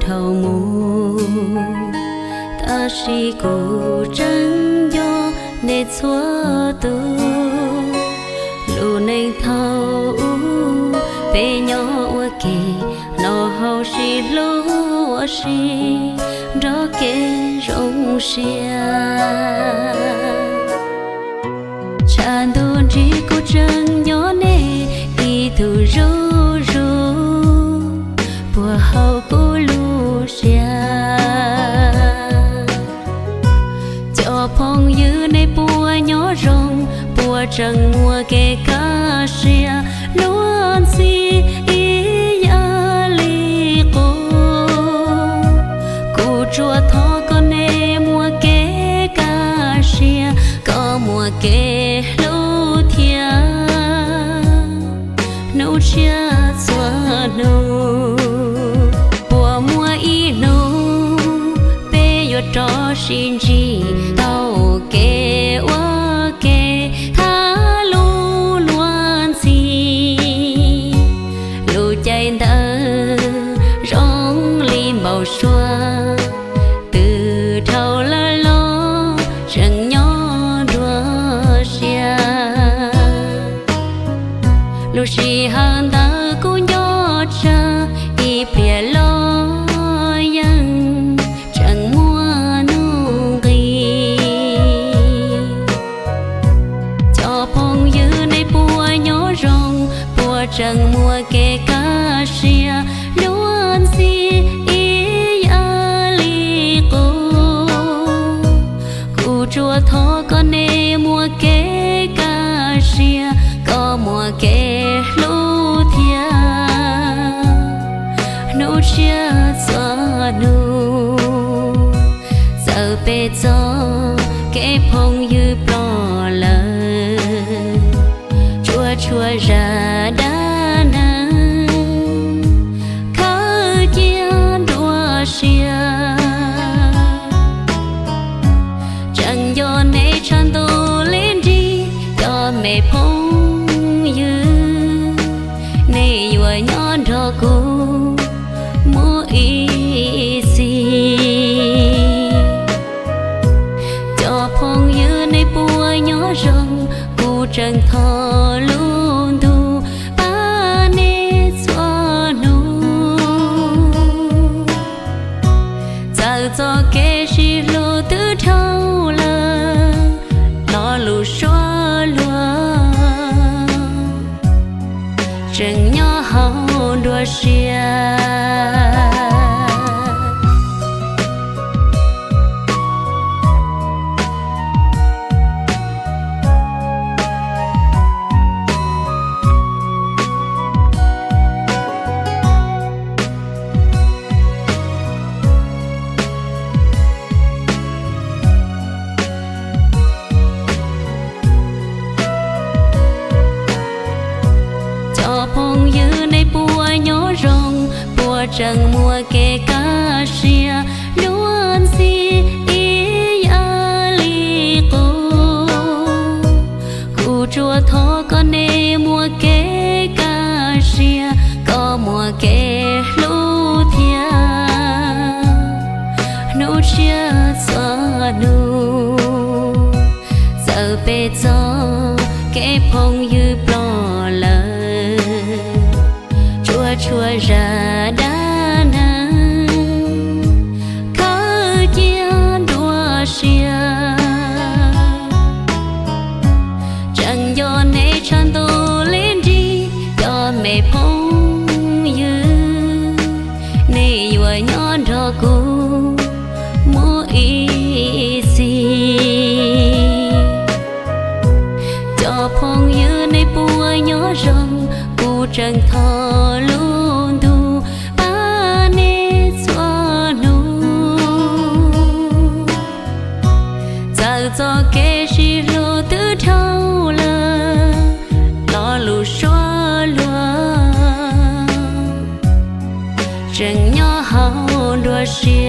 dhau mus, tab sis kuv tseem nco nej txhua tus. Lub neej thaum ub peb nyob ua ke, noj haus sib hlub ua si nrog kev zoo siab. Tshav ntuj nrig kuv tseem nyob nej ib tug zuj zus puag hauv kuv lub siab. Cov phooj ywg nej puas nyob zoo, puas tseem muaj kev kaj siab luag ntxhi ib yam li qub. Kuv tsuas thov kom nej muaj kev kaj siab, kom muaj kev hlub thiab hnub tshiab txhua hnub. Puas muaj ib hnub peb yuav rov sib ntsib, taug kev ua ke tham lus luag ntxhi. Lub caij ntawd zoo li npau suav, twb dhau lawm los tseem nyob nruab siab. Lub sij hawm ntawd kuv nco tshaj, ib pliag los yeej tseem muaj nuj nqis. Cov phooj ywg nej puas nyob zoo, puas tseem muaj kev kaj siab luag ntxhi ib yam li qub. Kuv tsuas thov kom nej muaj kev kaj siab, kom muaj kev hlub thiab hnub tshiab txhua hnub. Txawm peb txoj kev phooj ywg ploj lawm, tsuas tshuav zaj dab neeg khaws cia nruab siab. Tseem nco nej tshav ntuj li nrig, cov me phooj ywg, nej yuav nyob nrog kuv mus ib txhis. Cov phooj ywg nej puas nyob zoo, kuv tseem thov lub ntuj pab nej txhua hnub. Txawm txoj kev sib hlub twb dhau lawm, lo lus suab luag tseem nyob hauv nruab siab. Cov phooj ywg nej puas nyob zoo, puas tseem muaj kev kaj siab luag ntxhi ib yam li qub. Kuv tsuas thov kom nej muaj kev kaj siab, kom muaj kev hlub thiab hnub tshiab txhua hnub. Txawm peb txoj kev phooj ywg ploj lawm, tsuas tshuav zaj dab neeg khaws cia nruab siab. Tseem nco nej tshav ntuj li nrig, cov me phooj ywg, nej yuav nyob nrog kuv mus ib txhis. Cov phooj ywg nej puas nyob zoo, kuv tseem thov lub ntuj pab nej txhua hnub. Txawm txoj kev sib hlub twb dhau lawm, lo lus suab luag tseem nyob hauv nruab siab.